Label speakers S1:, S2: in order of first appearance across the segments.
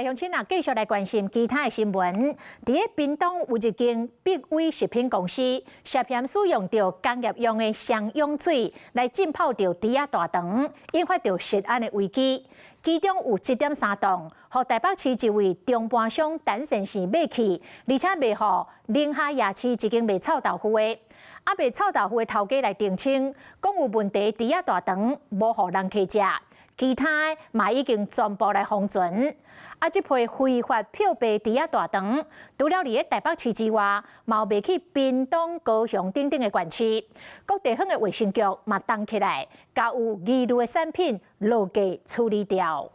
S1: 鄉親啊，繼續來關心其他的新聞。佇咧屏東有一間必威食品公司，涉嫌使用著工業用的雙氧水來浸泡著豬仔大腸，引發著食安的危機。其中有7.3噸，予台北市一位中盤商陳先生買去，而且賣予寧夏夜市一間賣臭豆腐的。啊，賣臭豆腐的頭家來澄清，講有問題豬仔大腸無予人客食，其他的嘛已經全部來封存。啊！這批非法漂白豬仔大腸，除了佇咧台北市之外，嘛有賣去屏東、高雄等等的縣市。各地方的衛生局嘛動起來，共有疑慮的產品落架處理掉。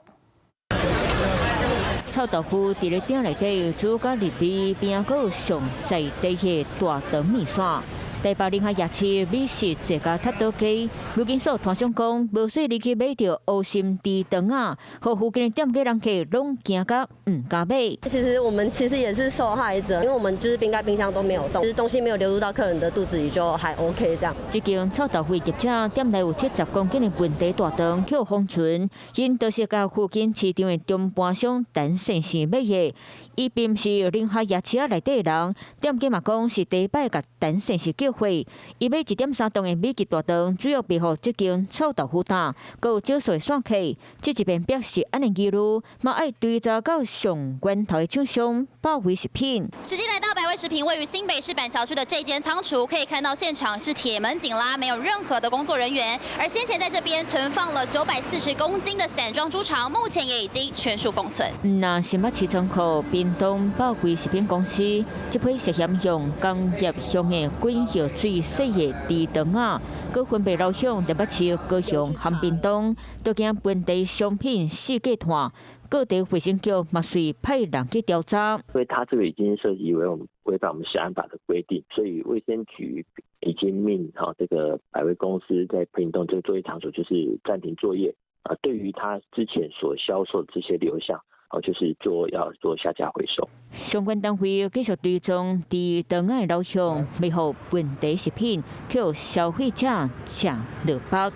S2: 臭豆腐佇咧鼎內底煮甲入味，邊仔閣有上在地的大腸麵線。台北寧夏夜市美食這家踢倒雞，如今所攤商講，無細膩去買著烏心豬腸仔，予附近的店家人客攏驚甲毋敢買。
S3: 其實我們其實也是受害者，因為我們就是冰蓋冰箱都沒有動，其實東西沒有流入到客人的肚子裡就還 OK 這樣。
S2: 這間臭豆腐業者店內有70公斤的問題大腸，予封存，𪜶就是共附近市場的中盤商陳先生買的，伊並毋是寧夏夜市仔內底的人，店家嘛講是第一擺共陳先生叫貨，伊買1.3噸的米級大腸，主要賣予這間臭豆腐檔，閣有少數的散客。這一邊表示按呢疑慮，嘛愛追查到上源頭的廠商百威食品。
S4: 實際來到百威食品位於新北市板橋區的這間倉儲，可以看到現場是鐵門緊拉，沒有任何的工作人員。而先前在這邊存放了940公斤的散裝豬腸，目前也已經全數封存。
S2: 那新北市倉庫屏東百威食品公司，這批涉嫌用工業用的滾藥水洗的豬腸仔，閣分別流向台北市、高雄和屏東，都驚本地商品四界傳。各地衛生局嘛隨派人去調查。
S5: 因為他這個已經涉及違反我們食安法的規定，所以衛生局已經命哈這個百威公司在屏東這個作業場所就是暫停作業啊。對於他之前所銷售的這些流向，哦，就是做要做下架回收。
S2: 相關單位繼續追蹤豬腸仔的流向，賣予本地食品，予消費者食落腹。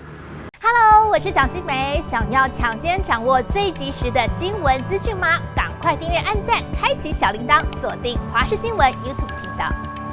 S6: Hello，我是蔣新梅，想要搶先掌握最及時的新聞資訊嗎？趕快訂閱、按讚、開啟小鈴鐺，鎖定華視新聞 YouTube 頻道。